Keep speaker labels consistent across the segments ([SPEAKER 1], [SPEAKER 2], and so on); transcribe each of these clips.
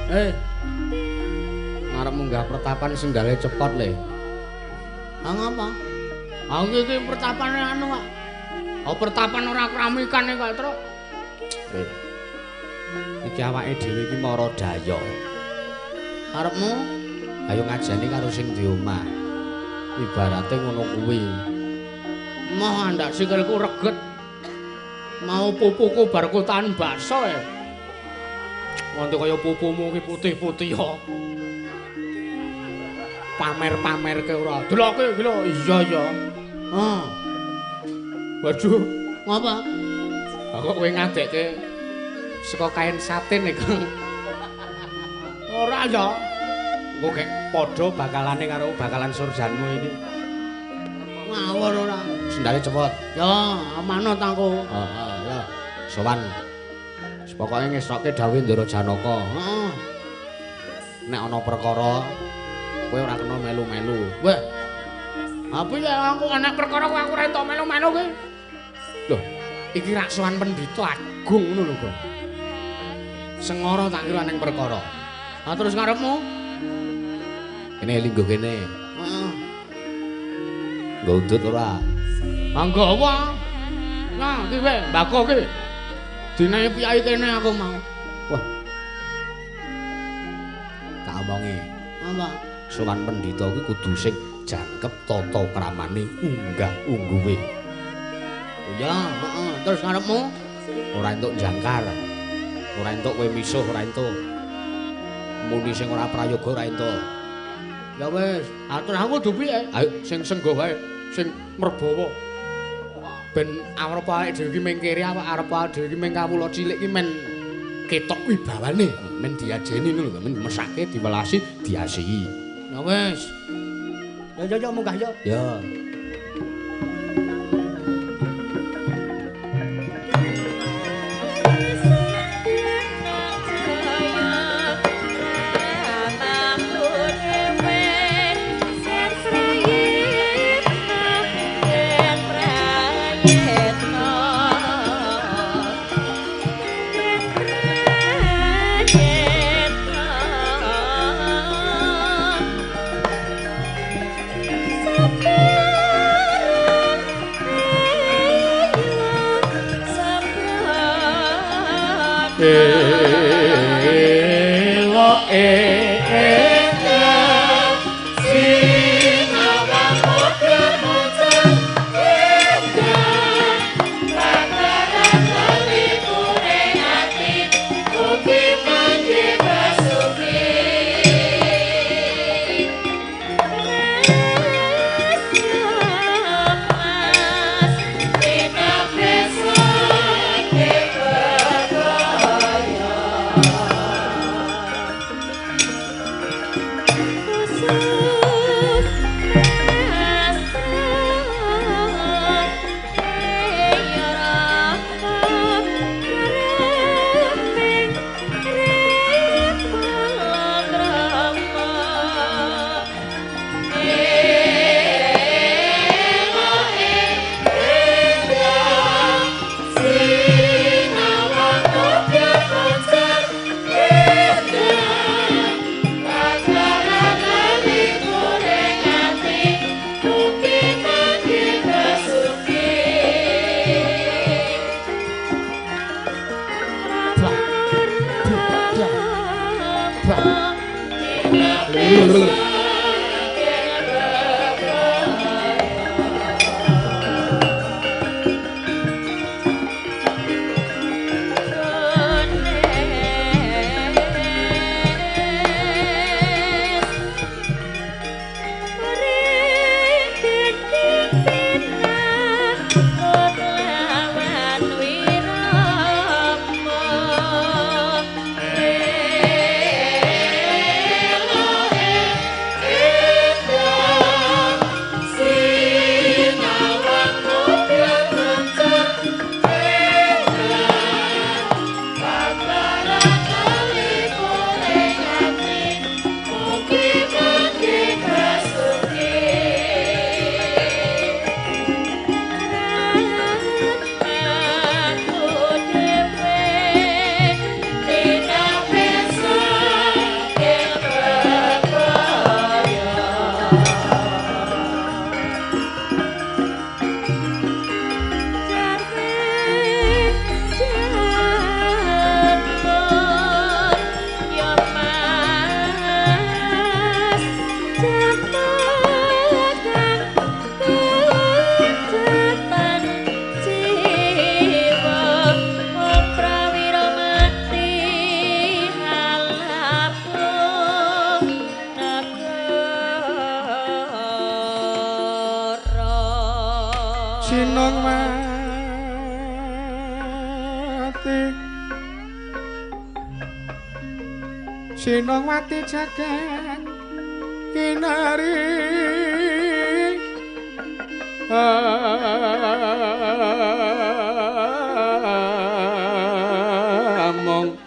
[SPEAKER 1] Eh. Ngarep munggah pertapan sendale cepot le.
[SPEAKER 2] Ha ngapa?
[SPEAKER 1] Aku iki pertapane anu kok. Oh pertapan ora keramikan kok, Truk. Iki awake dhewe iki mara daya.
[SPEAKER 2] Karepmu?
[SPEAKER 1] Ayo ngajeni karo sing di omah. Ibarate ngono kuwi. Moh andak sikilku reget. Mau pupuku bar kotaan bakso e. Nganti kaya pupumu ki putih-putih yo. Pamer-pamerke ora. Deloke iki lho. Iya ya.
[SPEAKER 2] Ah.
[SPEAKER 1] Waduh,
[SPEAKER 2] ngapa?
[SPEAKER 1] Lah kok kowe ngadekke saka kain satin iku. Ora ya. Engko gek padha bakalane karo bakalan surjanmu iki.
[SPEAKER 2] Ngawur ora.
[SPEAKER 1] Sendale cepot.
[SPEAKER 2] Ya, manut aku.
[SPEAKER 1] Heeh, ya. Sowan. Pokoke ngesokke dawuhe Ndara Janaka.
[SPEAKER 2] Heeh.
[SPEAKER 1] Nek ana perkara kowe ora kena melu-melu.
[SPEAKER 2] Weh. Apa ya aku ana perkara kok aku ora entuk melu-melu ki?
[SPEAKER 1] Loh, iki rak sowan pendhita agung ngono lho, Gong. Sengara tak kira ning perkara.
[SPEAKER 2] Ha terus karepmu?
[SPEAKER 1] Kene lingguh kene.
[SPEAKER 2] Heeh.
[SPEAKER 1] Nggo udut ora?
[SPEAKER 2] Ha nggawa. Nah, iki wae mbako ki. Dinae piyai kene aku mau.
[SPEAKER 1] Wah. Tak omongi.
[SPEAKER 2] Apa?
[SPEAKER 1] Sowan pendhita kuwi kudu sing jangkep tata kramane unggah ungguhe.
[SPEAKER 2] Ya, heeh. Terus karepmu?
[SPEAKER 1] Ora entuk jangkar. Ora entuk kowe misuh, ora entuk. Muni sing ora prayoga ora entuk.
[SPEAKER 2] Ya wis, atur aku kudu piye?
[SPEAKER 1] Ayo sing senggo wae, sing merbawa. Ben arep awake dhewe iki ming kere, awak arep awake dhewe iki ming kawula cilik iki men ketok wibawane, men diajeni ngono lho, men mesake diwelasi, diasihi.
[SPEAKER 2] Ya wis. Ya ya ya munggah ya.
[SPEAKER 1] Ya. Sinongwati jagat kinari among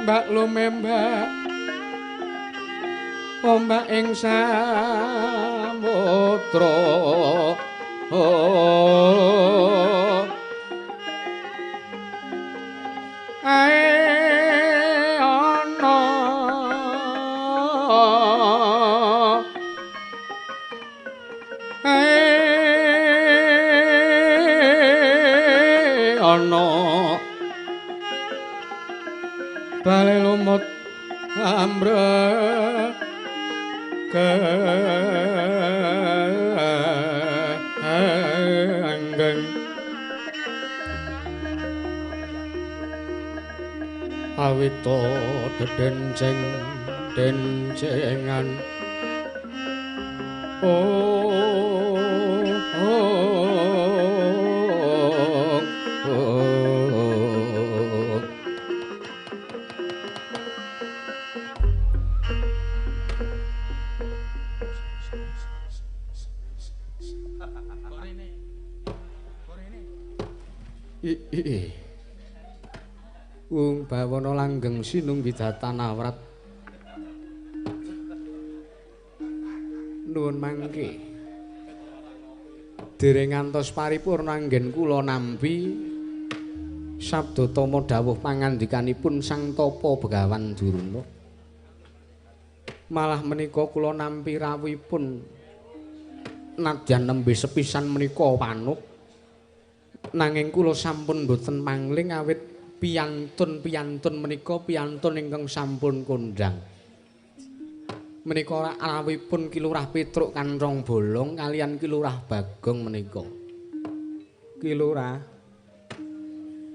[SPEAKER 1] mbak lumembak ombak ing samudra. Ae ana ae ana bale lumut ambrek anggeng awita dedenceng dencengan. Oh, oh, oh. I Wung bawana langgeng sinung bidatan awrat. Nuwun mangke. Dereng ngantos paripurna anggen kula nampi sabda tama dawuh pangandikanipun Sang Tapa Begawan Durna. Malah menika kula nampi rawuhipun nadyan nembe sepisan menika panuh. Nanging kula sampun boten mangling awit piyantun-piyantun menika piyantun ingkang sampun kondhang. Menika rawuhipun Ki Lurah Petruk Kanthong Bolong kaliyan Ki Lurah Bagong menika. Ki Lurah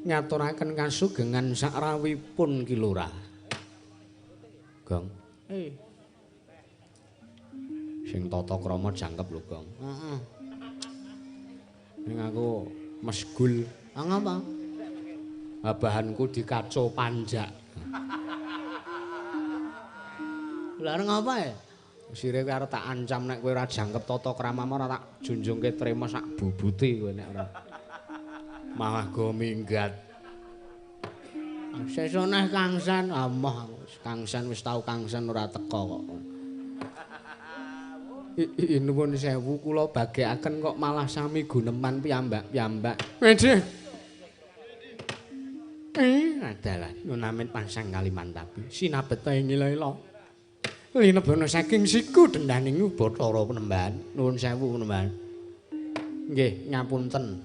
[SPEAKER 1] ngaturaken kasugengan sakrawuhipun Ki Lurah. Gong. Sing tata krama jangkep lho, Gong. Heeh. Ning aku mesgul. Ngapa? Bahanku dikaco panjak. Lah ngapa ya? Sire kowe arep tak ancam nek kowe ora jangkep tata kramamu ora tak junjungke trema sak bubuti kowe nek ora. Malah go minggat. Sesuk neh Kangsan, amoh aku. Kangsan wis tau Kangsan ora teka kok. Nuwun sewu kula bagekaken kok malah sami guneman piyambak-piyambak. Wedhe. Adalah nunamin pasang Kalimantabi sinabeta ing ila-ila. Linebana saking siku dendaning Bathara Penemban. Nuwun sewu Penemban. Nggih, ngapunten.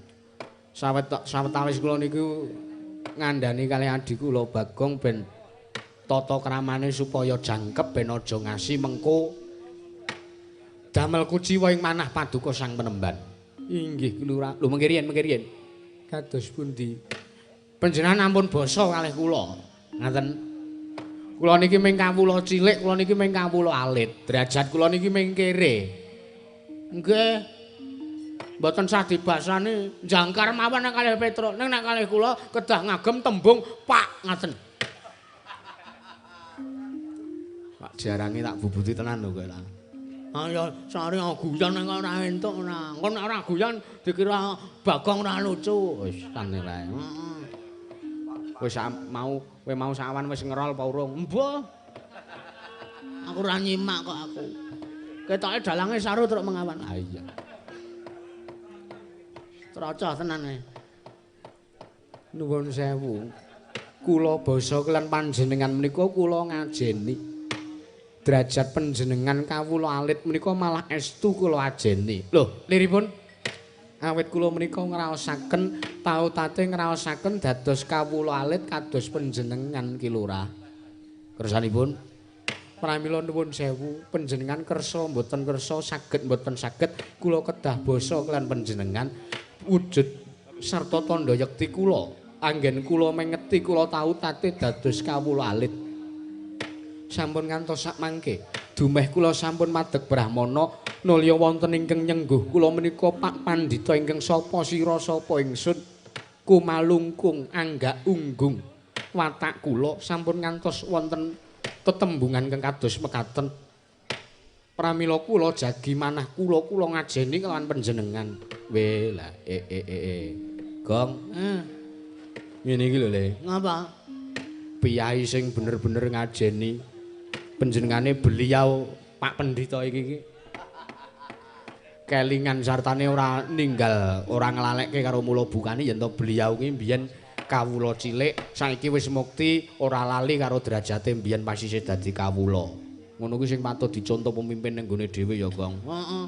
[SPEAKER 1] Sawetawis kula niku ngandhani kalih adhi kula Bagong ben tata kramane supaya jangkep ben aja ngasi mengko damel kuciwa ing manah paduka Sang Penemban. Inggih Lurah. Lho mengke riyen, mengke riyen. Kados pundi? Panjenengan ampun basa kalih kula. Ngaten. Kula niki mung kawula cilik, kula niki mung kawula alit. Derajat kula niki mung kere. Nggih. Mboten sah dibasani, jangkar mawon nek kalih Petruk. Ning nek kalih kula kedah ngagem tembung Pak ngaten. Pak jarange tak bubuti tenan lho kowe lah. Ayo sari guyon nek ora entuk ora. Engko nek ora guyon dikira Bagong ora lucu. Wis tane wae. Heeh. Wis mau kowe mau sawan wis ngerol apa urung? Mbuh. Aku ora nyimak kok aku. Ketoke dalange saru truk mengawan. Ha iya. Trocoh tenan e. Nuwun sewu. Kula basa kelan panjenengan menika kula ngajeni. Derajat panjenengan kawula alit menika malah estu kula ajeni. Lho, liripun awit kula menika ngraosaken tau-tate ngraosaken dados kawula alit kados panjenengan Ki Lurah. Kersanipun pramila nuwun sewu panjenengan kersa mboten kersa saged mboten saged kula kedah basa kelan panjenengan wujud sarta tandha yekti kula anggen kula mengeti kula tau tate dados kawula alit. Sampun ngantos sak mangke dumeh kula sampun madeg brahmana nulya wonten ingkang nyengguh kula menika Pak Pandhita ingkang sapa sira sapa ingsun. Kumalungkung anggak unggung watak kula sampun ngantos wonten tetembungan ingkang kados mekaten. Pramila kula jagi manah kula kula ngajeni kelawan panjenengan. We lah Gong. Ngene iki lho Le.
[SPEAKER 2] Ngapa?
[SPEAKER 1] Piyai sing bener-bener ngajeni panjenengane beliau Pak Pendhita iki iki. Kelingan sartane ora ninggal, ora nglalekke karo mula bukane yen to beliau ki mbiyen kawula cilik, saiki wis mukti ora lali karo derajate mbiyen pas isih dadi kawula. Ngono kuwi sing patut dicontoh pemimpin ning gone dhewe ya, Gong.
[SPEAKER 2] Heeh.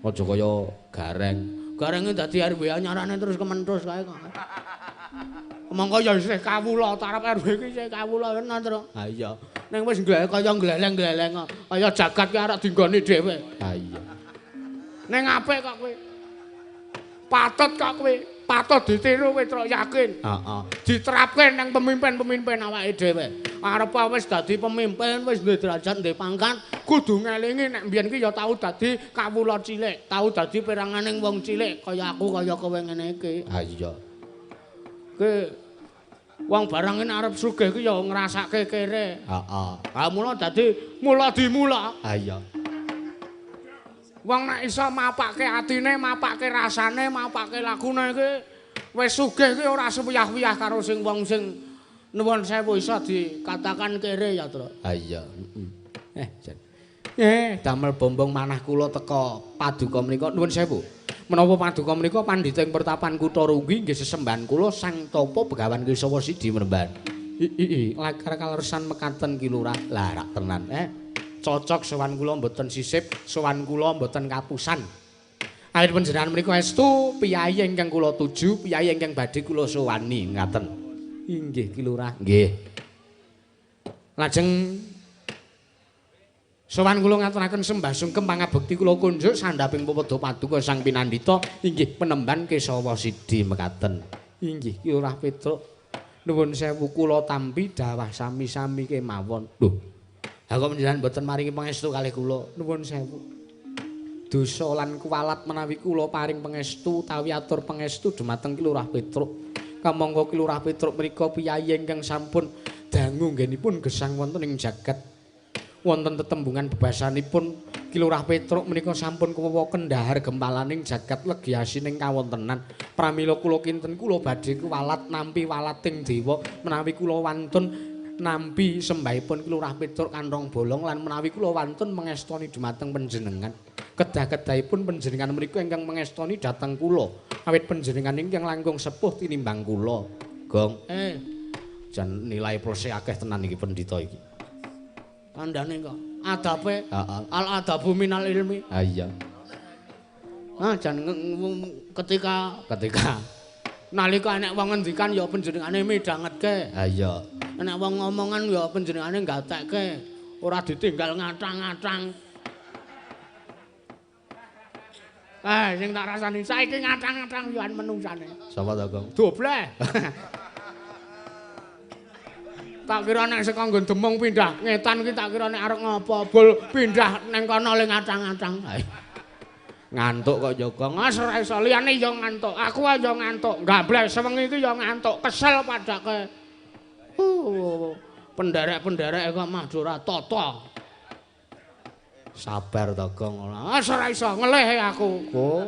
[SPEAKER 1] Aja kaya Gareng.
[SPEAKER 2] Garenge dadi RW anyarane terus kementhus kae kok.
[SPEAKER 1] Monggo ya isih kawula, tarep RW iki isih kawula
[SPEAKER 2] tenan, Tru.
[SPEAKER 1] Ha iya.
[SPEAKER 2] Ning wis kaya gleleng-gleleng kok. Kaya jagat ki arep dinggoni dhewe.
[SPEAKER 1] Ha iya.
[SPEAKER 2] Ning apik kok kowe. Patut kok kowe. Patut ditiru kowe, Truk, yakin.
[SPEAKER 1] Heeh.
[SPEAKER 2] Diterapke nang pemimpin-pemimpin awake dhewe. Arep wis dadi pemimpin, wis duwe derajat, duwe pangkat, kudu ngelingi nek mbiyen ki ya tau dadi kawula cilik, tau dadi peranganing wong cilik kaya aku kaya kowe ngene iki.
[SPEAKER 1] Ha iya.
[SPEAKER 2] Ki wong barang nek arep sugih ki ya ngrasake kere.
[SPEAKER 1] Heeh.
[SPEAKER 2] Ha mula dadi mula dimula.
[SPEAKER 1] Ha iya.
[SPEAKER 2] Wong nek iso mapake atine, mapake rasane, mapake lakune iki wis sugih ki ora sewiyah-wiyah karo sing wong sing nuwun sewu iso dikatakan kere ya, Tru.
[SPEAKER 1] Ha iya, heeh. Jan. Damel bombong manah kula teka paduka menika nuwun sewu. Menapa paduka menika pandhita ing pertapan kutha Runggi nggih sesembahan kula Sang Tapa Begawan Kesawa Sidi Mremban. Lakar kalersan mekaten Ki Lurah. Lah rak tenan. Cocok sowan kula mboten sisip, sowan kula mboten kapusan. Awit panjenengan menika estu piyayi ingkang kula tuju, piyayi ingkang badhe kula sowani ngaten. Inggih Ki Lurah. Nggih. Lajeng sowan kula ngaturaken sembah sungkem pangabekti kula kunjuk sandhaping pepadha paduka Sang Pinandita inggih penemban Kesawa Sidi mekaten. Inggih Ki Lurah Petruk. Nuwun sewu kula tampi dawah sami-sami kemawon. Lho. Ha kok panjenengan mboten maringi pangestu kalih kula? Nuwun sewu. Dosa lan kuwalat menawi kula paring pangestu utawi atur pangestu dumateng Ki Lurah Petruk. Kamangka Ki Lurah Petruk menika piyayi ingkang sampun dangu nggenipun gesang wonten ing jagat. Wonten tetembungan bebasanipun Ki Lurah Petruk menika sampun kuwewa kendhahar gempalaning jagat legi asining kawontenan. Pramila kula kinten kula badhe kuwalat nampi walating dewa menawi kula wantun nampi sembahipun Ki Lurah Petruk kanthong bolong lan menawi kula wantun mengestoni dumateng panjenengan. Kedah-kedahipun panjenengan menika ingkang mengestoni dhateng kula. Awit panjenengan ingkang langkung sepuh tinimbang kula. Gong. Jan nilai plus akeh tenan iki pendhita iki.
[SPEAKER 2] Kandhane kok adabe,
[SPEAKER 1] heeh.
[SPEAKER 2] Al adabu minal ilmi.
[SPEAKER 1] Ha iya.
[SPEAKER 2] Ah jan ketika nalika enek wong ngendikan ya panjenengane midhangetke.
[SPEAKER 1] Ha iya.
[SPEAKER 2] Enek wong ngomongan ya panjenengane gatekke, ora ditinggal ngatang-ngatang. Sing tak rasani saiki ngatang-ngatang yo menungsane.
[SPEAKER 1] Sapa to, Gong?
[SPEAKER 2] Dobleh. Tak kira nek saka nggon Demung pindah ngetan ki tak kira nek arep ngopo bol pindah neng kono le ngatang-ngatang.
[SPEAKER 1] Ngantuk kok ya, Gong.
[SPEAKER 2] Mas ora iso liyane ya ngantuk. Aku ae ya ngantuk. Gambleh sewengi iki ya ngantuk, kesel padake. Penderek-penderek kok mah ora tata.
[SPEAKER 1] Sabar to, Gong.
[SPEAKER 2] Ah ora iso ngelih aku. Oh.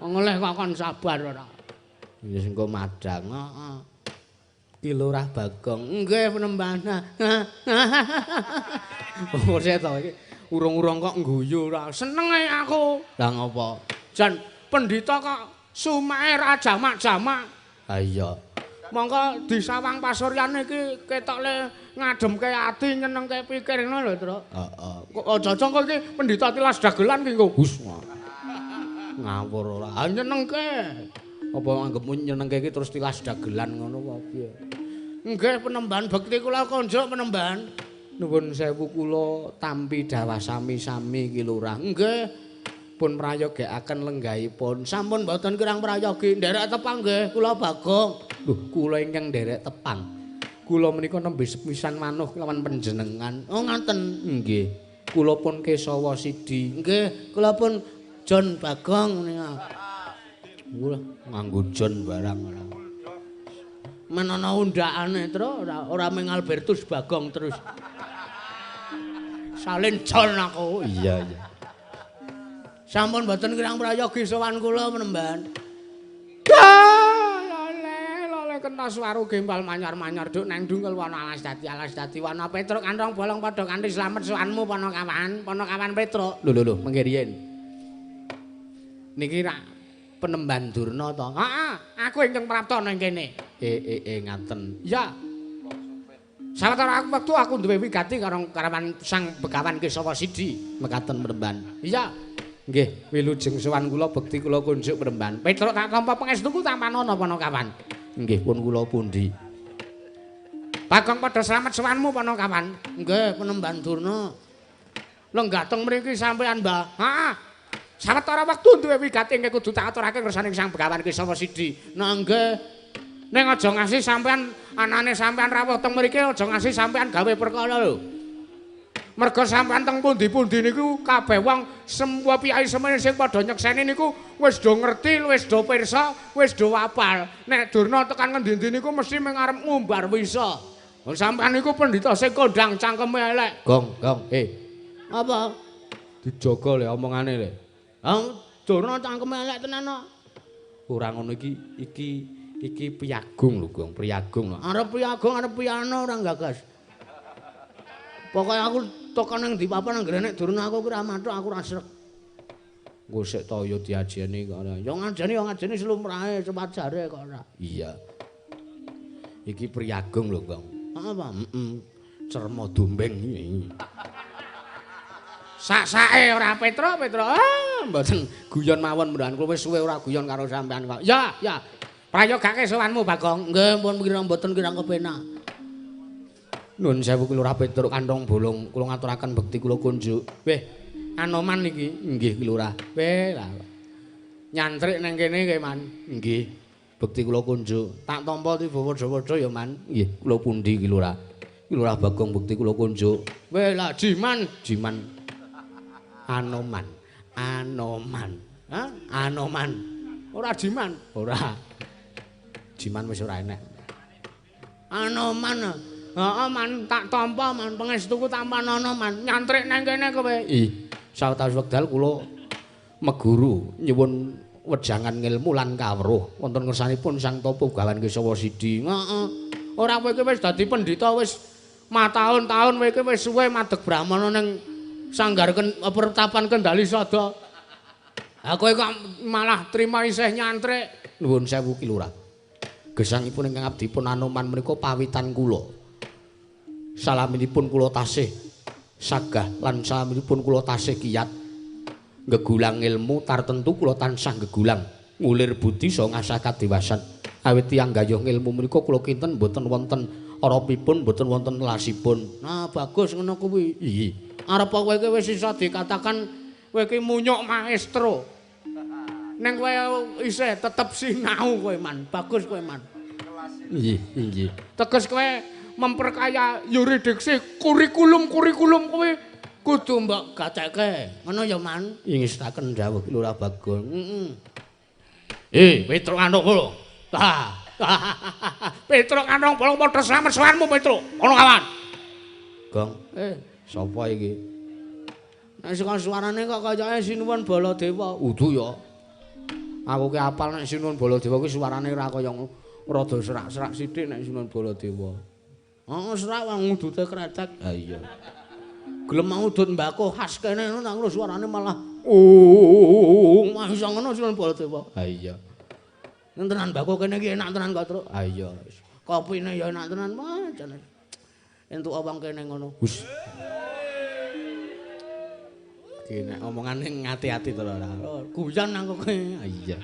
[SPEAKER 2] Ngelih kok kon sabar ora.
[SPEAKER 1] Ya sing engko madang.
[SPEAKER 2] Heeh.
[SPEAKER 1] Ki Lurah Bagong.
[SPEAKER 2] Nggih penembahan.
[SPEAKER 1] Oh, sik to iki. Urung-urung kok ngguyu ora.
[SPEAKER 2] Seneng ae aku.
[SPEAKER 1] Lah ngopo?
[SPEAKER 2] Jan pendhita kok sumake ra jamak-jamak.
[SPEAKER 1] Ha iya.
[SPEAKER 2] Mongko disawang pasuryane iki ketok le ngademke ati nyenengke pikir ngono lho, Truk.
[SPEAKER 1] Heeh.
[SPEAKER 2] Kok aja-aja kok iki pendhita tilas dagelan ki engko.
[SPEAKER 1] Hus. Ngawur ora.
[SPEAKER 2] Ha nyenengke.
[SPEAKER 1] Apa anggepmu nyenengke iki terus tilas dagelan ngono apa piye?
[SPEAKER 2] Nggih penembahan bekti kula konjuk penembahan.
[SPEAKER 1] Nuwun sewu kula tampi dawah sami-sami Ki Lurah.
[SPEAKER 2] Nggih.
[SPEAKER 1] Pun prayogekaken lenggahipun.
[SPEAKER 2] Sampun mboten kirang prayogi, nderek tepang nggih kula Bagong.
[SPEAKER 1] Lho, kula ingkang nderek tepang. Kula menika nembe sepisan manuh kelawan panjenengan.
[SPEAKER 2] Oh ngaten.
[SPEAKER 1] Nggih. Kula pun Kesawa Sidi.
[SPEAKER 2] Nggih, kula pun John Bagong menika.
[SPEAKER 1] Wah, nganggo jon barang ora. Men ana undakane, Tru, ora mung Albertus Bagong terus. Salin jon aku.
[SPEAKER 2] Iya, iya.
[SPEAKER 1] Sampun mboten kirang prayogi sowan kula Penemban. Lole, lole kena swaru gembal manyar-manyar duk nang dungkel wana alas dadi wana Petruk kantong bolong padha kanthi slamet sowanmu Panakawan, Panakawan Petruk.
[SPEAKER 2] Lho lho lho, mengke riyen.
[SPEAKER 1] Niki rak Penemban Durna to? Heeh, aku ingkang prapta nang kene.
[SPEAKER 2] Ngaten.
[SPEAKER 1] Ya. Sawetara wektu aku duwe wigati karo karawan Sang Begawan Kesawa Sidi.
[SPEAKER 2] Mekaten Penemban.
[SPEAKER 1] Iya.
[SPEAKER 2] Nggih, wilujeng sowan kula bekti kula kunjuk Penemban.
[SPEAKER 1] Petruk tak tampa pangestuku tampanana Panakawan.
[SPEAKER 2] Nggih, pun kula pundi.
[SPEAKER 1] Bagong padha slamet sowanmu Panakawan. Nggih, Penemban Durna. Lenggah teng mriki sampean, Mbah. Heeh. Sawetara wektu duwe wigati ingkang kudu tak aturake ngersaning Sang Begawan Kesawa Sidi. Nah nggih. Ning aja ngasih sampean anane sampean rawuh teng mriki aja ngasih sampean gawe perkara lho. Merga sampean teng pundi-pundi niku kabeh wong semua piyai semene sing padha nyekseni niku wis do ngerti, wis do pirsa, wis do apal. Nek Durna tekan ngendi-endi niku mesti mung arep ngumbar wisa. Sampean niku pendhita sing kondang cangkeme elek.
[SPEAKER 2] Gong, gong,
[SPEAKER 1] Apa?
[SPEAKER 2] Dijaga le omongane le.
[SPEAKER 1] Ah, Durna cangkeme elek tenan kok.
[SPEAKER 2] Ora ngono iki iki piyagung lho, Gong, priyagung lho.
[SPEAKER 1] Arep piyagung, arep piano ora gagas. Pokoke aku tekan nang ndi papan anggere nek Durna aku ora mathuk aku ora srek.
[SPEAKER 2] Engko sik ta ya diajeni kok ora.
[SPEAKER 1] Ya ngajeni ya ngajeni slumrahe sewajare kok ora.
[SPEAKER 2] Iya. Iki priyagung lho, Gong.
[SPEAKER 1] Apa?
[SPEAKER 2] Heeh. Cerma dombeng iki.
[SPEAKER 1] Sak-sake ora Petro, Petro.
[SPEAKER 2] Ah, mboten guyon mawon mboten kula wis suwe ora guyon karo sampean kok.
[SPEAKER 1] Ya, ya. Prayogake sowanmu Bagong. Nggih, pun kira mboten kirang kepenak.
[SPEAKER 2] Nuwun sewu Ki Lurah Petruk kantong bolong kula ngaturaken bekti kula kunjuk.
[SPEAKER 1] Weh, Anoman iki.
[SPEAKER 2] Nggih Ki Lurah.
[SPEAKER 1] Weh, lah. Nyantrik nang kene nggih, Man.
[SPEAKER 2] Nggih. Bekti kula kunjuk.
[SPEAKER 1] Tak tampa tiba padha-padha ya, Man.
[SPEAKER 2] Nggih, kula pundi Ki Lurah. Ki Lurah Bagong bekti kula kunjuk.
[SPEAKER 1] Weh, lah Jiman,
[SPEAKER 2] Jiman. Anoman. Anoman.
[SPEAKER 1] Hah? Anoman. Ora Jiman.
[SPEAKER 2] Ora. Jiman wis ora enek.
[SPEAKER 1] Anoman. Heeh, Man, tak tampa, Man, pangestuku tampanana, Man. Nyantrik nang kene kowe.
[SPEAKER 2] Ih, sawetawis wekdal kula meguru nyuwun wejangan ngilmu lan kawruh wonten ngersanipun Sang Tapa Begawan Kesawa Sidi.
[SPEAKER 1] Heeh. Ora kowe iki wis dadi pendhita wis mataun-taun kowe iki wis suwe madeg brahmana ning sanggar pertapan Kendali Sada. Ha kowe kok malah trima isih nyantrik.
[SPEAKER 2] Nuwun sewu Ki Lurah. Gesangipun ingkang abdi pun Anoman menika pawitan kula. Salaminipun kula tasih sagah lan salaminipun kula tasih kiyat ngegulang ilmu tartentu kula tansah ngegulang ngulir budi saha ngasah kadewasan. Awit tiyang gayuh ilmu menika kula kinten mboten wonten oropipun mboten wonten lasipun.
[SPEAKER 1] Nah, bagus ngono kuwi.
[SPEAKER 2] Iya.
[SPEAKER 1] Arep kowe iki wis iso dikatakan kowe iki munyuk maestro. Neng kowe isih tetep sinau kowe, Man. Bagus kowe, Man.
[SPEAKER 2] Nggih, nggih.
[SPEAKER 1] Teges kowe memperkaya yuridiksi kurikulum-kurikulum kowe kudu mbok gatekke. Ngono ya, Man?
[SPEAKER 2] Ingestaken dawuh Ki Lurah Bagong.
[SPEAKER 1] Heeh. Petruk antuk kula. Ha. Petruk kantong bolong padha slamet sowanmu, Petruk. Ana kawan.
[SPEAKER 2] Gong. Sapa iki?
[SPEAKER 1] Nek saka suarane kok kayake Sinuwun Baladewa.
[SPEAKER 2] Udu ya. Aku ki apal nek Sinuwun Baladewa ki suarane ora kaya rada serak-serak sithik nek Sinuwun Baladewa.
[SPEAKER 1] Heeh, serak wong udute kretek.
[SPEAKER 2] Ha iya.
[SPEAKER 1] Gelem mau udut mbako khas kene ngono nang suarane malah oh, mah iso ngono Sinuwun Baladewa.
[SPEAKER 2] Ha iya.
[SPEAKER 1] Tenan mbako kene iki enak tenan kok, Truk.
[SPEAKER 2] Ha iya.
[SPEAKER 1] Kopine ya enak tenan, wah jane. Entuk wong kene ngono.
[SPEAKER 2] Hus. Ki nek omongane ngati-ati to ora.
[SPEAKER 1] Guyon aku kowe.
[SPEAKER 2] Ha iya.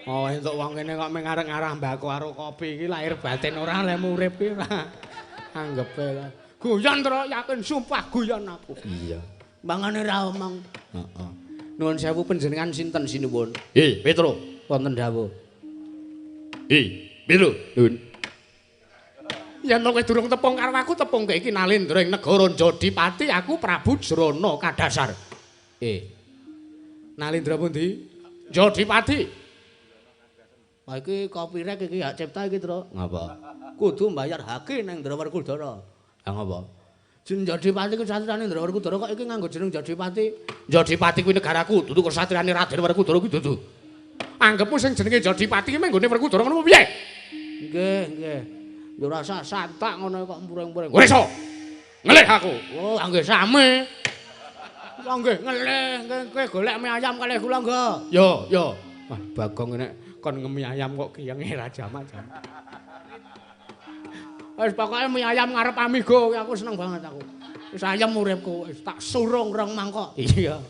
[SPEAKER 1] Oh, entuk wong kene kok mung arep ngarah mbako karo kopi iki lahir batin ora lemu urip iki ora. Anggepe lah. Guyon Truk, yakin sumpah guyon aku.
[SPEAKER 2] Iya.
[SPEAKER 1] Mangane ra omong.
[SPEAKER 2] Heeh. Nuwun sewu panjenengan sinten sinuwun?
[SPEAKER 1] Petro,
[SPEAKER 2] wonten dawuh.
[SPEAKER 1] Petro.
[SPEAKER 2] Nuwun.
[SPEAKER 1] Yen kowe durung tepung karo aku tepungke iki Nalendra ing negara Jodipati aku Prabu Jrana Kadasar.
[SPEAKER 2] Nalendra pundi?
[SPEAKER 1] Jodipati. Wah iki copyright iki hak cipta iki, Tru. Ngapa? Kudu mbayar hake nang Ndara Werkudara. Lah ngapa? Jeneng Jodipati kesatriane Ndara Werkudara kok iki nganggo jeneng Jodipati. Jodipati kuwi negaraku, dudu kesatriane Raden Werkudara kuwi dudu. Anggepmu sing jenenge Jodipati ki mung nggone Werkudara ngono piye? Nggih, nggih. Ya ora usah santak ngono kok mureng-mureng. Ora iso. Ngelih aku. Oh, nggih sami. Kula nggih ngelih, nggih golek mie ayam kalih kula nggih. Yo, yo. Wah, Bagong nek kon ngemi ayam kok kiyenge ra jamak-jamak. Wis pokoke mie ayam ngarep Amigo aku seneng banget aku. Wis ayam uripku, wis tak surung rong mangkok. Iya.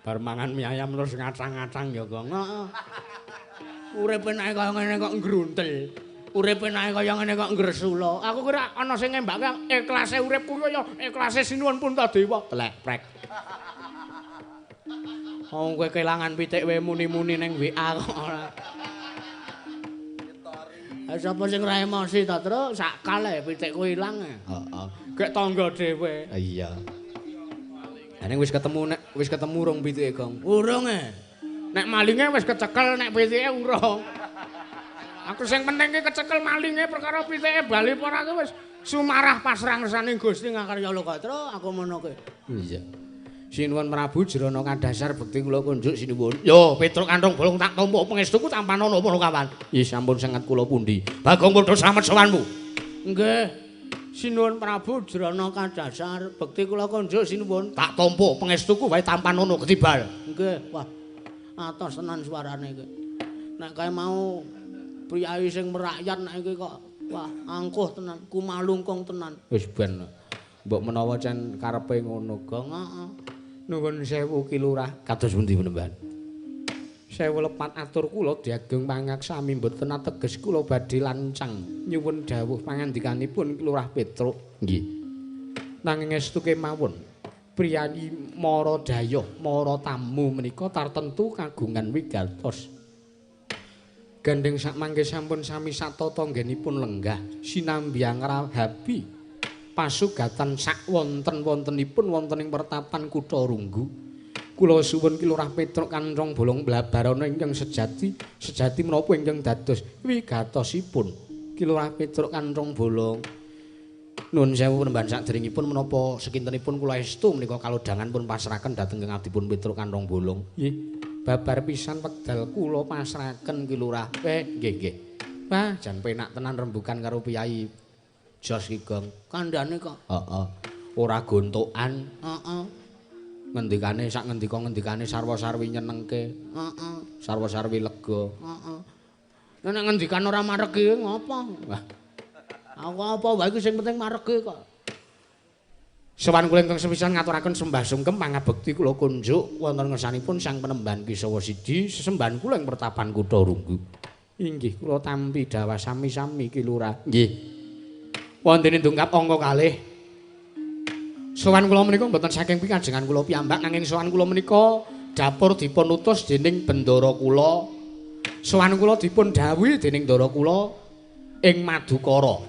[SPEAKER 1] Bar mangan mie ayam terus ngacang-ngacang ya, Gong. Heeh. Uripe nek kaya ngene kok ngruntel. Uripe nek kaya ngene kok ngresula. Aku kira ana sing ngembake ikhlase uripku kaya ikhlase Sinuwun Puntadewa. Telek prek. Wong kowe kelangan pitik wae muni-muni ning WA kok ora. Ha sapa sing ora emosi ta, Tru? Sakal ae pitikku ilang. Heeh. Gek tangga dhewe. Iya. Ha ning wis ketemu nek wis ketemu urung pitike, Gong? Urung e. Nek malinge wis kecekel, nek pitike urung. Aku sing penting ki kecekel malinge perkara pitike bali apa ora wis sumarah pasrah ngersane Gusti ngakarya loka, Tru, aku ngono kuwi. Iya. Sinuwun Prabu Jrana kadhasar bekti kula kunjuk sinuwun. Yo, Petruk Kanthong Bolong tak tampa pangestuku tampanana para kawan. Nggih sampun sanget kula pundi. Bagong padha slamet sowanmu. Nggih. Sinuwun Prabu Jrana kadhasar bekti kula kunjuk sinuwun. Tak tampa pangestuku wae tampanana ketibal. Nggih. Wah. Atos tenan suarane iki. Nek kae mau priyayi sing merakyat nek iki kok wah angkuh tenan, kumalungkung tenan. Wis ben. Mbok menawa cen karepe ngono, Gong. Heeh. Nuwun sewu Ki Lurah, kados pundi penemban? Sewu lepat atur kula diageng pangaksami mboten ateges kula badhe lancang nyuwun dawuh pangandikanipun Ki Lurah Petruk. Nggih. Nanging estu kemawon priyayi mara dayoh, mara tamu menika tartentu kagungan wigatos. Gandeng sakmangke sampun sami satata nggenipun lenggah sinambi angrahabi pasugatan sak wonten-wontenipun wonten ing pertapan Kutha Runggu. Kula suwun Ki Lurah Petruk Kanthong Bolong blabarana ingkang sejati, sejati menapa ingkang dados wigatosipun Ki Lurah Petruk Kanthong Bolong. Nuwun sewu penemban saderengipun menapa sekintenipun kula estu menika kalodhangan pun pasrahaken dhateng Kang Adipun Petruk Kanthong Bolong. Nggih, babar pisan wekdal kula pasrahaken Ki Lurah. Nggih, nggih. Wah, jan penak tenan rembugan karo priyayi Jos ki, Gong. Kandhane kok. Heeh. Ora gontokan. Heeh. Ngendikane sak ngendika-ngendikane sarwa-sarwi nyenengke. Heeh. Sarwa-sarwi lega. Heeh. Nek ngendikan ora maregi ngopo? Wah. Aku apa wae iki sing penting maregi kok. Sowan kula ingkang sepisan ngaturaken sembah sungkem pangabekti kula kunjuk wonten ngersanipun Sang Penemban Kisawa Sidi sesembahan kula ing pertapan Kutha Runggu. Inggih kula tampi dawah sami-sami Ki Lurah. Nggih. Wonten dongkap angka kalih. Sowan kula menika mboten saking pikajengan kula piyambak nanging sowan kula menika dapur dipun utus dening bendara kula. Sowan kula dipun dhawuhi dening ndara kula ing Madukara.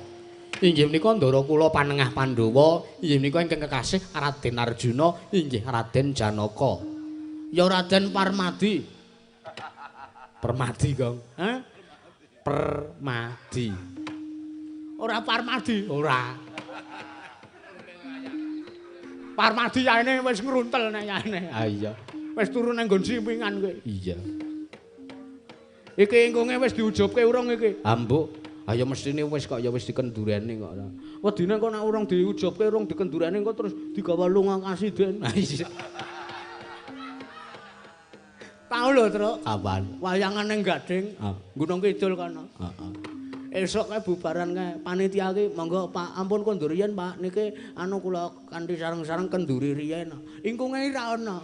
[SPEAKER 1] Inggih menika ndara kula panengah Pandhawa, inggih menika ingkang kekasih Raden Arjuna, inggih Raden Janaka. Ya Raden Parmadi. Permadi, Gong. Hah? Permadi. Ora Parmadi, ora. Parmadi yaene wis ngruntel nek yaene. Ha iya. Wis turu nang nggon simpingan kowe. Iya. Iki ingkunge wis diujubke urung iki? Ha mbok, ha ya mestine wis kok ya wis dikendurene kok ora. Wedine kok nek urung diujubke urung dikendurene engko terus digawa lunga kasiden. Ha iya. Tau lho, Truk. Kapan? Wayangan ning Gading, Gunung Kidul kono. Heeh. Esuk kae bubaran kae panitia ki monggo Pak ampun kondur riyen Pak niki anu kula kanthi sareng-sareng kenduri riyen. Ingkunge ora ana.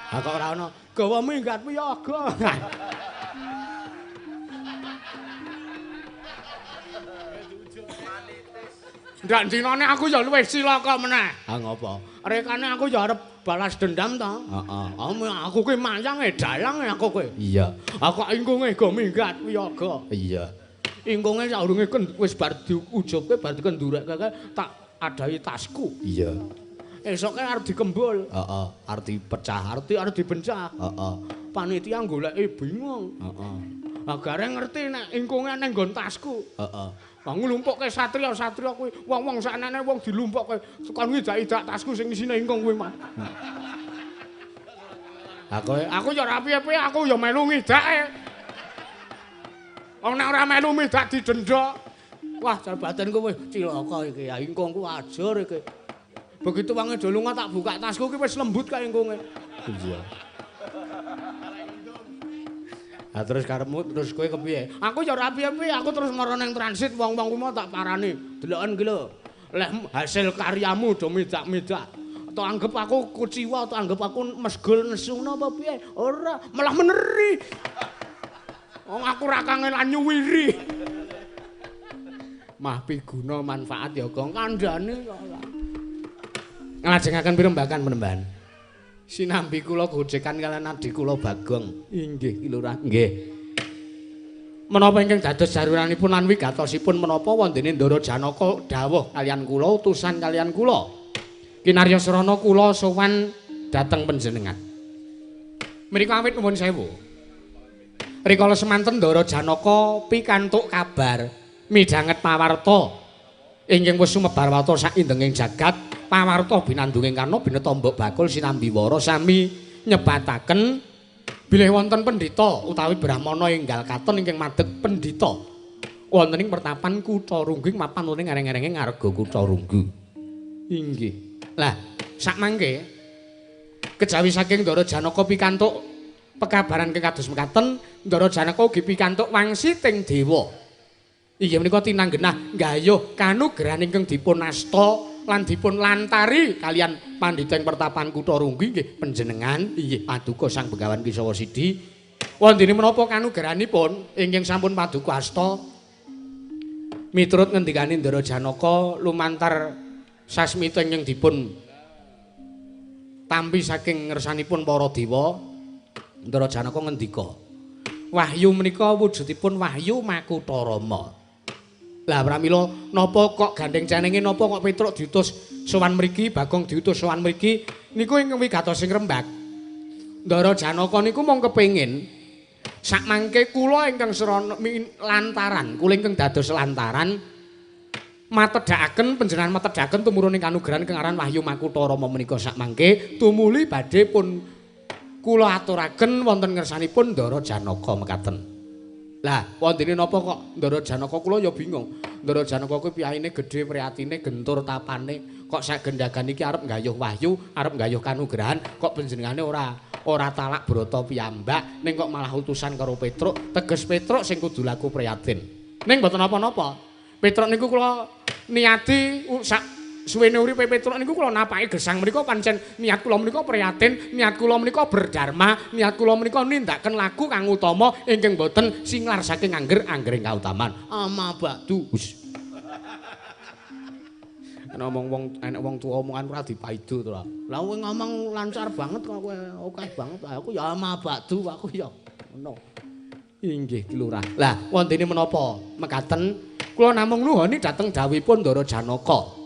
[SPEAKER 1] Ha kok ora ana? Gawa minggat piyaga. Ndak dinane aku ya luwih cilaka meneh. Ha ngopo? Rekane aku ya arep balas dendam ta? Heeh. Aku ki mayange dalang aku kowe. Iya. Aku kok ingkunge go minggat wiyaga. Iya. Ingkunge saurunge wis bar diujubke bar dikendurekke tak adahi tasku. Iya. Esoke arep dikembul. Heeh, arep dipecah, arep dibencah. Heeh. Panitia goleki bingung. Heeh. Lah gareng ngerti nek ingkunge ning nggon tasku. Heeh. Lah nglumpukke satria-satria kuwi, wong-wong saknene wong dilumpukke kon ngidak-idak tasku sing isine ingkung kuwi mah. Lah kowe aku ya ora piye-piye, aku ya melu ngidake. Wong nek ora melu midak didenda. Wah, jar batinku wis cilaka iki. Ya ingkungku ajur iki. Begitu wangi do lunga tak buka tasku ki wis lembut kae ingkunge. Iya. Lah terus karepmu terus kowe kepiye? Aku ya ora piye-piye, aku terus mara ning transit wong-wong kuwi mau tak parani. Deloken ki lho. Leh hasil karyamu do midak-midak. Atau anggap aku kuciwa atau anggap aku mesgul nesu napa piye? Ora, malah meneri. Wong aku ora kangelan nyuwiri. Mah piguna manfaat ya Gong kandhane kok ora. Nglajengaken pirembakan penemban. Sinambi kula gojekan kalian adhi kula Bagong. Inggih Ki Lurah. Nggih. Menapa ingkang dados jaruranipun lan wigatosipun menapa wondene Ndara Janaka dawuh kalian kula utusan kalian kula. Kinarya srana kula sowan dhateng panjenengan. Mriku awit nuwun sewu. Rikala semanten Ndara Janaka pikantuk kabar midhanget pawarta ingkang wis sumebar warta sak indenging jagat. Pawarta binandunging karna bineta mbok bakul sinambi wara sami nyebataken bilih wonten pendhita utawi brahmana enggal katon ingkang madeg pendhita wonten ing pertapan Kutha Runggu mapan wonten ing ereng-erenge ngarga Kutha Runggu. Inggih. Lah sakmangke kejawi saking Ndara Janaka pikantuk pekabaran ingkang kados mekaten, Ndara Janaka ugi pikantuk wangsiting dewa. Inggih menika tinanggenah nggayuh kanugrahan ingkang dipun asta lan dipun lantari kalian pandhita ing pertapan Kutha Runggu inggih panjenengan inggih paduka Sang Begawan Kisawa Sidi. Wondene menapa kanugrahanipun ingkang sampun paduka asta miturut ngendikane Ndara Janaka lumantar sasmita ingkang dipun tampi saking ngersanipun para dewa. Ndara Janaka ngendika, wahyu menika wujudipun wahyu Makutha Rama. Lah pramila napa kok gandeng cenenge napa kok Petruk diutus sowan mriki, Bagong diutus sowan mriki niku ingkang wigatos sing rembag. Ndara Janaka niku mung kepengin sakmangke kula ingkang srana lantaran, kula ingkang dados lantaran matedhakaken panjenengan matedhakaken tumurun ing kanugrahan kang aran Wahyu Makutha Rama menika sakmangke tumuli badhe pun kula aturaken wonten ngersanipun Ndara Janaka mekaten. Lah, wondene napa kok Ndara Janaka kula ya bingung. Ndara Janaka kuwi piyayine gedhe priyatine gentur tapane, kok sak gendagan iki arep nggayuh wahyu, arep nggayuh kanugrahan, kok panjenengane ora talak brata piyambak, ning kok malah utusan karo Petruk, teges Petruk sing kudu laku priyatin. Ning mboten napa-napa. Petruk niku kula niati sak suwene uripe Petruk niku kula napaki gesang menika pancen niat kula menika prihatin, niat kula menika berdharma, niat kula menika nindakaken laku kang utama ingkang boten singlar saking angger-anggering kautaman. Ama ba'du. Ana omong wong enek wong tuwa omongan ora dipaido to. Lah kowe ngomong lancar banget kok kowe akeh banget. Aku ya ama ba'du aku ya ngono. Inggih Ki Lurah. Lah wontene menapa mekaten kula namung nuhoni dhateng dawuhipun Ndara Janaka.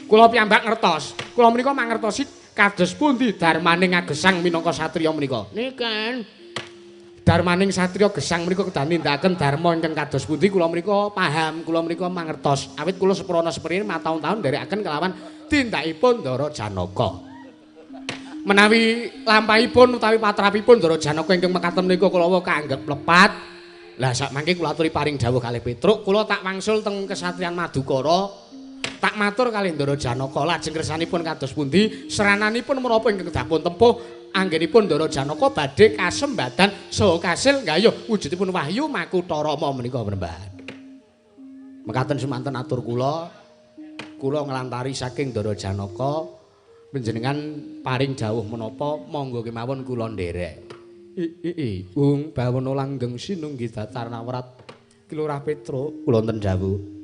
[SPEAKER 1] Kula piyambak ngertos. Kula menika mangertosi kados pundi dharmaning agesang minangka satriya menika. Niken dharmaning satriya gesang menika kedah nindakaken dharma ingkang kados pundi kula menika paham, kula menika mangertos. Awit kula seprana seprene mataun-taun nderekaken kelawan tindakipun Ndara Janaka. Menawi lampahipun utawi patrapipun Ndara Janaka ingkang mekaten menika kula kaanggep lepat. Lah sakmangke kula aturi paring dawuh kalih Petruk, kula tak wangsul teng kesatriyan Madukara. Tak matur kalih Ndara Janaka lajeng kersanipun kados pundi serananipun menapa ingkang kedah pun tempuh anggenipun Ndara Janaka badhe kasembadan saha kasil nggayuh wujudipun wahyu Makutha Rama menika penembahan. Mekaten semanten atur kula, kula nglantari saking Ndara Janaka panjenengan paring dawuh menapa monggo kemawon kula nderek. I ung bawana langgeng sinunggi datar nawrat Ki Lurah Petruk kula wonten dawuh.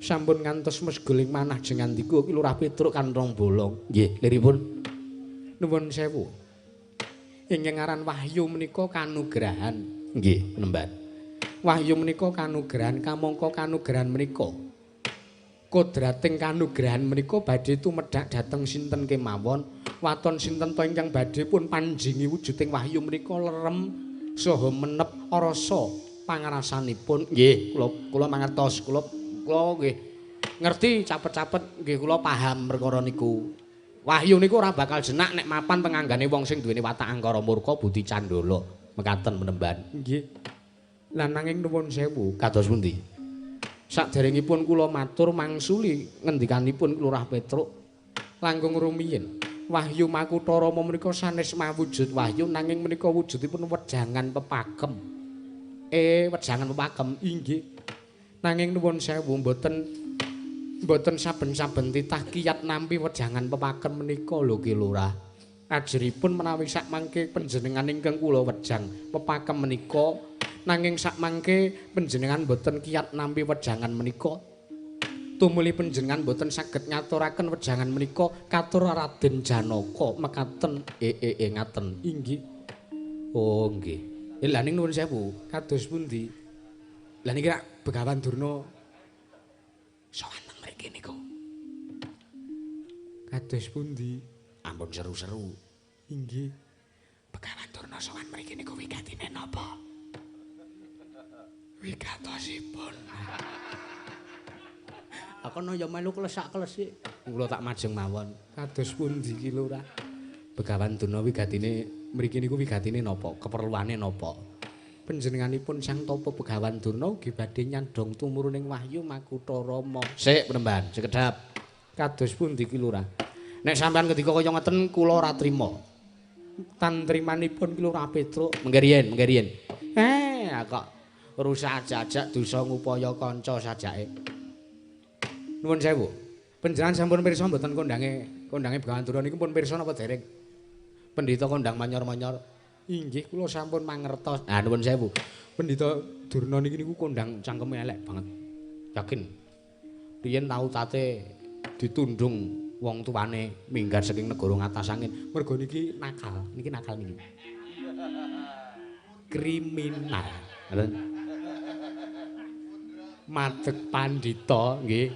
[SPEAKER 1] Sampun ngantos mesguling manah jengandika Ki Lurah Petruk kanthong bolong. Nggih, liripun. Nuwun sewu. Ingkang aran wahyu menika kanugrahan. Nggih, penemban. Wahyu menika kanugrahan kamangka kanugrahan menika Kodrating kanugrahan menika badhe tumedhak dhateng sinten kemawon, waton sinten to ingkang badhe pun panjingi wujuding wahyu menika lerem saha menep rasa pangrasanipun. Nggih, kula mangertos, kula nggih ngerti capet-capet nggih kula paham perkara niku. Wahyu niku ora bakal jenak nek mapan teng anggane wong sing duweni watak angkara murka budi candala. Mekaten menemban. Nggih. Lah nanging nuwun sewu, kados pundi? Saderengipun kula matur mangsuli ngendikanipun Lurah Petruk langkung rumiyin. Wahyu Makutha Rama menika sanes mawujud wahyu nanging menika wujudipun wejangan pepakem. Wejangan pepakem inggih. Nanging nuwun sewu mboten saben-saben titah kiyat nampi wejangan pepakem menika lho Ki Lurah. Ajripun menawi sakmangke panjenengan ingkang kula wejang pepakem menika nanging sakmangke panjenengan mboten kiyat nampi wejangan menika tumuli panjenengan mboten saged ngaturaken wejangan menika katur Raden Janaka mekaten ngaten inggih. Oh nggih. Lha ning nuwun sewu kados pundi? Lah niki rak Begawan Durna sowan teng mriki niku. Kados pundi? Ampun seru-seru. Inggih. Begawan Durna sowan mriki niku wigatine napa? Wigatosipun. Akono ya melu klesak-klesik. Kula tak majeng mawon. Kados pundi ki Lurah? Begawan Durna wigatine mriki niku wigatine napa? Keperluane napa? Panjenenganipun Sang Tapa Begawan Durna ugi badhe nyandhong tumuruning wahyu Makutha Rama. Sik penemban, sekedhap. Kados pundi ki Lurah? Nek sampean ngendika kaya ngeten kula ora trima. Tantrimanipun ki Lurah Petruk. Mengke riyen, mengke riyen. Kok rusak ajak-ajak dosa ngupaya kanca sajake. Nuwun sewu. Panjenengan sampun pirsa mboten kondange Begawan Durna niku pun pirsa napa dereng? Pendhita kondang manyor-manyor. Inggih kula sampun mangertos. Ah nuwun sewu. Pendhita Durna niki niku kondang cangkeme elek banget. Yakin. Riyen tau tate ditundung wong tuane minggat saking negara ngatas angin. Mergo niki nakal, niki nakal niki. Kriminal. Ngoten. Madeg pandhita nggih.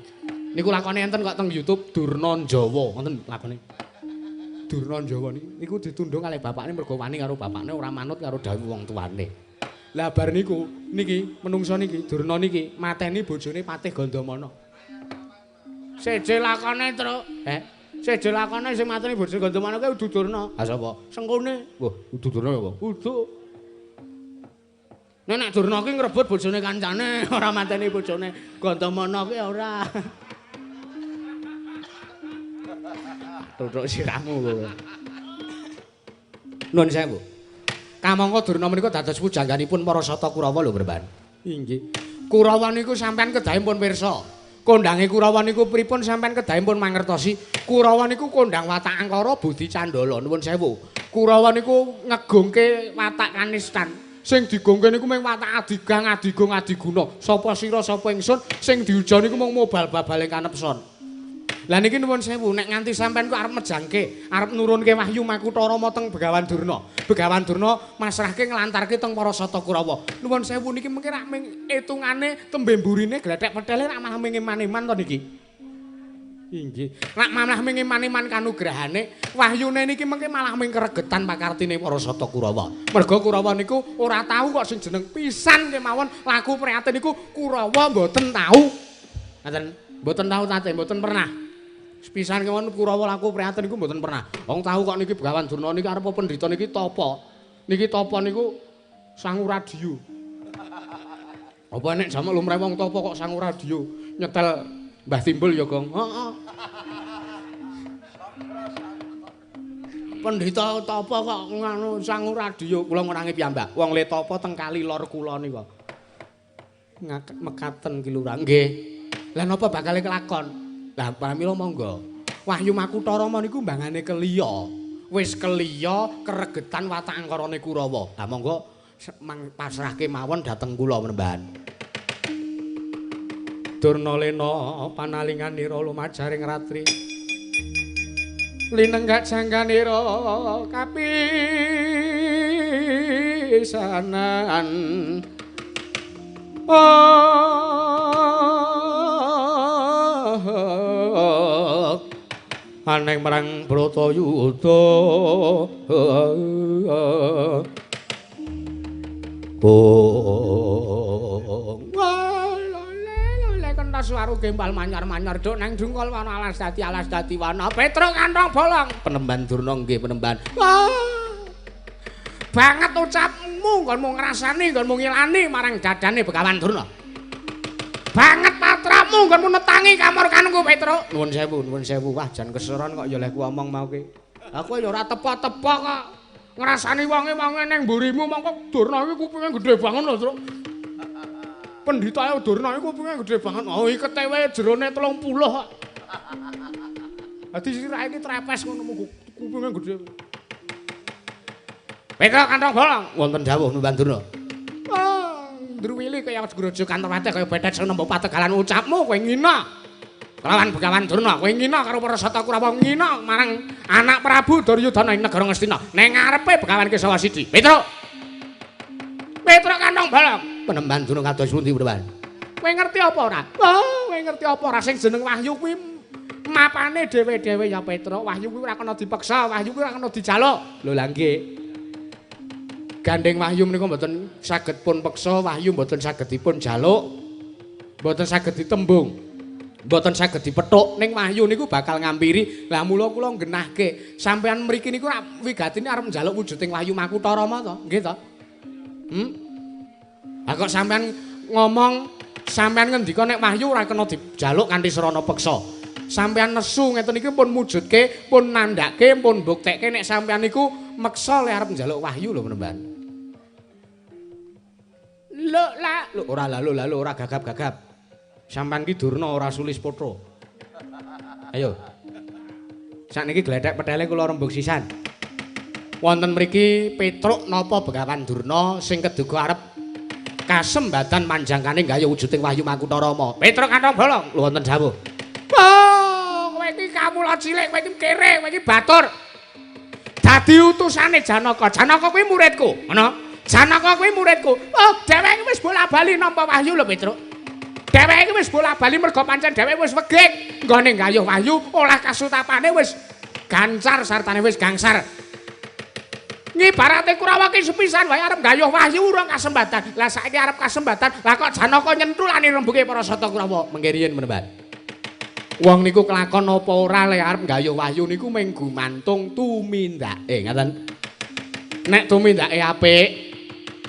[SPEAKER 1] Niku lakone enten kok teng YouTube Durna Jawa, wonten lakone. Durna Jawa niku ditundung kalih bapakne mergo wani karo bapakne ora manut karo dawuh wong tuane. Lah bar niku niki menungso niki Durna niki mateni bojone Patih Gandamana. Seje lakone, Truk. Seje lakone sing mateni bojone Gandamana kuwi udu Durna. Ha sapa? Sengkune. Wah, udu Durna apa? Udu. Nek nek Durna ki ngrebut bojone kancane, ora mateni bojone Gandamana ki ora. Tutuk sirahmu kowe. Nuwun sewu. Kamangka Durna menika dados pujangganipun para Sata Kurawa lho, Bremban. Inggih. Kurawa niku sampean kedahe pun pirsa. Kondange Kurawa niku pripun sampean kedahe pun mangertosi. Kurawa niku kondang watak angkara budi candala. Nuwun sewu. Kurawa niku ngegungke watak kanistan. Sing digongke niku mung watak adigang, adigung, adiguna. Sapa sira sapa ingsun sing diuja niku mung mobal babale kanepson. Lah niki nuwun sewu nek nganti sampean ku arep mejangke, arep nurunke wahyu Makutha Rama teng Begawan Durna. Begawan Durna masrahke nglantarke teng para Sata Kurawa. Nuwun sewu niki mengke rak ming etungane tembe mburine glethek pethele rak malah ming eman-eman to niki. Inggih. Rak malah ming eman-eman kanugrahane, wahyune niki mengke malah ming keregetan pakartine para Sata Kurawa. Merga Kurawa niku ora tau kok sing jeneng pisan kemawon laku prihatin niku Kurawa mboten tau. Ngaten, mboten tau tate, mboten pernah. Pisan kemawon Kurawa laku prihatin niku mboten pernah. Wong tau kok niki Begawan Durna niki arep pendhita niki tapa. Niki tapa niku sangu radio. Apa nek jamak lumrah wong tapa kok sangu radio nyetel Mbah Timbul ya, Gong. Heeh. Pendhita tapa kok ngono sangu radio. Kula ngurangi piyambak. Wong le tapa teng kali lor kula nika. Mekaten ki Lurah. Nggih. Lah napa bakal kelakon? Lah pramila monggo. Wahyu Makutha Rama niku mbangane keliya. Wis keliya keregetan watak angkarane Kurawa. Lah monggo pasrahke mawon dhateng kula menembahan. Durna lena panalinganira lumajaring ratri. Linenggak jangganira kapisanan. Oh. Aneng marang Bratayuda. Bong lele kentas waru gembal manyar-manyar duk nang dungkol wana alas dadi wana. Petruk kantong bolong. Penemban Durna nggih penemban. Banget ucapmu nggonmu ngrasani nggonmu ngilani marang dadane Begawan Durna. Banget patramu nggonmu netangi kamurkanku Petruk. Nuwun sewu, nuwun sewu. Wah jan keseron kok ya lehku omong mau ki. Aku ya ora tepa-tepa kok. Ngrasani wonge-wonge ning mburimu mongko Durna iki kupinge gedhe banget lho, Truk. Pendhitae Durna iki kupinge gedhe banget. Oh, ikete wae jerone 30 kok. Dadi sirahe iki trepes ngono kupinge gedhe. Petruk kantong bolong. Wonten dawuh Nuwan Durna. Oh, ndruwili kaya grojogan tewate kaya bethet sing nembo pategalan ucapmu kowe ngina. Kelawan Begawan Durna, kowe ngina karo para Sata Kurawa, ngina marang anak Prabu Duryudana ing negara Ngastina. Ning ngarepe Begawan Kesawa Sidi. Petruk. Petruk kantong bolong. Penemban Durna kados pundi, Penemban? Kowe ngerti apa ora? Oh, kowe ngerti apa ora sing jeneng wahyu kuwi mapane dhewe-dhewe ya Petruk. Wahyu kuwi ora kena dipeksa, wahyu kuwi ora kena dijaluk. Lho lha nggih. Gandeng wahyu menika mboten saged pun peksa, wahyu mboten saged dipun jaluk, mboten saged ditembung. Mboten saged dipethuk ning wahyu niku bakal ngampiri. Lah mula kula nggenahke sampean mriki niku wigatine arep njaluk wujuding wahyu Makutha Rama to, nggih to? Ha kok sampean ngomong, sampean ngendika nek wahyu ora kena dijaluk kanthi srana peksa. Sampean nesu ngeten iki pun mujudke, pun nandhake, pun mbuktekke nek sampean niku meksa le arep njaluk wahyu lho Penemban. Lho la, lho ora lho lho ora gagap-gagap. Sampeyan ki Durna ora sulis potho. Ayo. Sakniki glethek petele kula rembug sisan. Wonten mriki Petruk napa Begawan Durna sing keduga arep kasembatan manjangkane gayuh wujuding wahyu Makutha Rama. Petruk kantong bolong. Lho wonten dawuh. Oh, kowe iki kamula cilik, kowe iki kere, kowe iki batur. Dadi utusane Janaka. Janaka kuwi muridku, ngono. Janaka kuwi muridku. Oh, dheweke wis bola-bali nampa wahyu lho Petruk. Dheweke wis bola-bali mergo pancen dheweke wis wegik nggone nggayuh wahyu, olah kasutapane wis gancar sartane wis gangsar. Ngibarate Kurawa ki sepisan wae arep nggayuh wahyu urung kasembatan. Lah saiki arep kasembatan, lah kok Janaka nyentulane rembuge para Sata Kurawa. Mengke riyin Penemban. Wong niku kelakon apa ora le arep nggayuh wahyu niku mung gumantung tumindake, ngaten. Nek tumindake apik,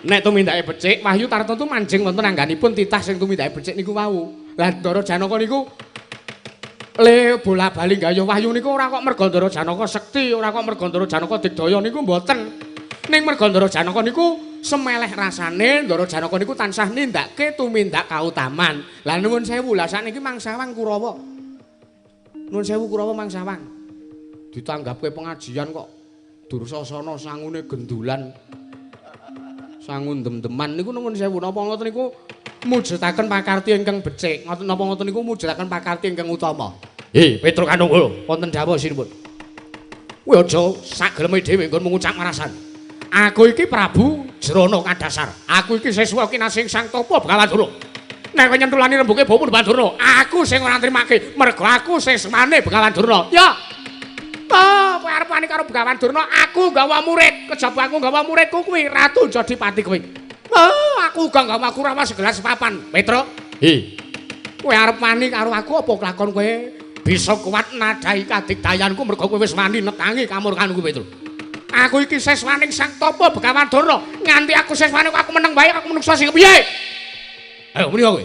[SPEAKER 1] nek tumindake becik, wahyu tartemtu manjing wonten angganipun titah sing tumindake becik niku wau. Lah Ndara Janaka niku le bola-bali nggayuh wahyu niku ora kok merga Ndara Janaka sekti, ora kok merga Ndara Janaka digdaya niku mboten. Ning merga Ndara Janaka niku semeleh rasane Ndara Janaka niku tansah nindakake tumindak kautaman. Lah nuwun sewu, lah sakniki Mang Sawang Kurawa. Nuwun sewu Kurawa Mang Sawang. Ditanggapke pengajian kok Dursasana sangune gendulan. Sangu dem-deman niku nuwun sewu napa ngoten niku mujudaken pakarti ingkang becik, ngoten napa ngoten niku mujudaken pakarti ingkang utama. Petruk Kanunggul, wonten dawuh sinipun. Kowe aja sak geleme dhewe nggon ngucap marasan. Aku iki Prabu Jrana Kadasar. Aku iki siswa kinasih Sang Tapa Begawan Durna. Nek kowe nyentulani rembuke bawa Begawan Durna, aku sing ora nrimake mergo aku siswane Begawan Durna. Ya. Oh, kowe arep wani karo Begawan Durna, aku nggawa murid. Kejaba aku nggawa muridku kuwi Ratu Jodipati kuwi. Oh, aku uga nggawa Kurawa segelas papan. Petruk. Hi. Kowe arep wani karo aku apa kelakon kowe bisa kuat nadhahi kadigdayanku mergo kowe wis wani netangi kamurkanku Petruk. Aku iki siswaning Sang Tapa Begawan Durna. Nganti aku siswane aku meneng wae aku menungso sing kepiye? Ayo muni kowe.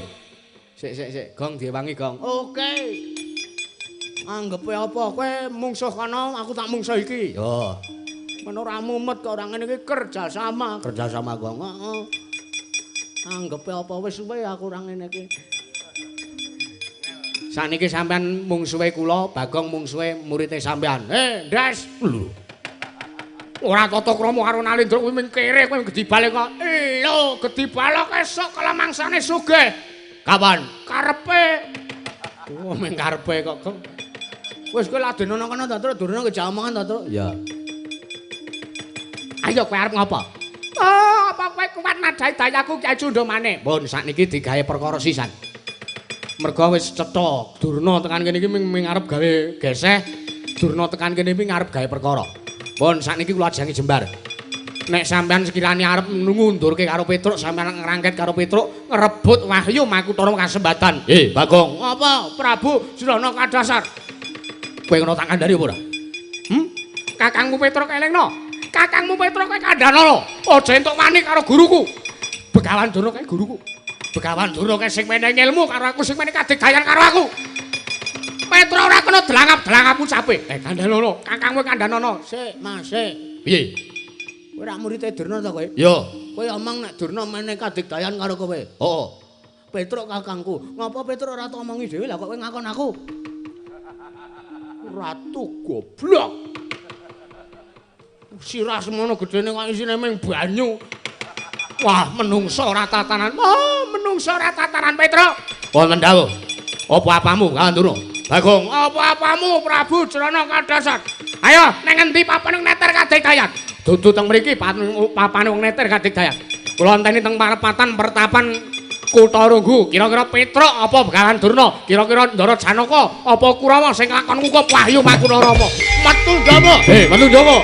[SPEAKER 1] Sik sik sik, gong diewangi gong. Oke. Anggepe apa kowe mungsuh kono, aku tak mungsuh iki. Yo. Men ora mumet kok ora ngene iki kerja sama gong. Heeh. Anggepe apa wis suwe aku ora ngene iki. Sakniki sampean mungsuhe kula, Bagong mungsuhe murite sampean. Ndas. Lho. Ora tata krama karo Nalindra kuwi ming kere kowe gedhi balik kok. Lho, gedhi balok esuk kala mangsane sugih. Kapan? Karepe. Oh, ming karepe kok. Wis kowe ladenono kono ta, Truk? Durna kejak omongan ta, Truk? Iya. Ayo kowe arep ngopo? Oh, apa kowe kuat nadhahi dayaku Kyai Cundamane? Pun sakniki digawe perkara sisan. Mergo wis cetha, Durna tekan kene iki ming arep gawe geseh. Durna tekan kene iki ngarep gawe perkara. Pun sakniki kula ajangi jembar. Nek sampean sekirane arep ngundurke karo Petruk, sampean ngrangket karo Petruk, ngrebut Wahyu Makutara kasembatan. Bagong, apa Prabu Jrana Kadasar? Kowe ngono tak kandhani apa ora? Kakangmu Petruk elingno. Kakangmu Petruk kowe kandhana lho. Aja entuk wani karo guruku. Begawan Durna kae guruku. Begawan Durna kae sing menehi ilmu karo aku, sing menehi kadigdayan karo aku. Petruk ora kena delangap-delangap ucape. Kandhana lho, kakangmu kandhanana.
[SPEAKER 2] Sik, Mas, sik.
[SPEAKER 1] Piye?
[SPEAKER 2] Kowe ora murite Durna ta kowe?
[SPEAKER 1] Yo.
[SPEAKER 2] Kowe omong nek Durna menehi kadigdayan karo kowe.
[SPEAKER 1] Heeh.
[SPEAKER 2] Petruk kakangku. Ngapa Petruk ora tak omongi dhewe lah kok kowe ngakon aku?
[SPEAKER 1] Ratu goblok. Sirah semono gedene kok isine mung banyu. Wah, menungso ora tatanan. Oh, menungso ora tatanan Petruk. Wonten dawuh. Apa apamu, Kawan Durna? Bagong, apa-apamu Prabu Jrana Kadasar? Ayo, nang ngendi papane neter kadigdayan? Dudu teng mriki papane wong neter kadigdayan. Kula enteni teng parepatan pertapan Kutha Runggu. Kira-kira Petruk apa Begawan Durna? Kira-kira Ndara Janaka apa Kurawa sing lakon ngukup Wahyu Makutara apa? Metu Ndawa. Metu Ndawa.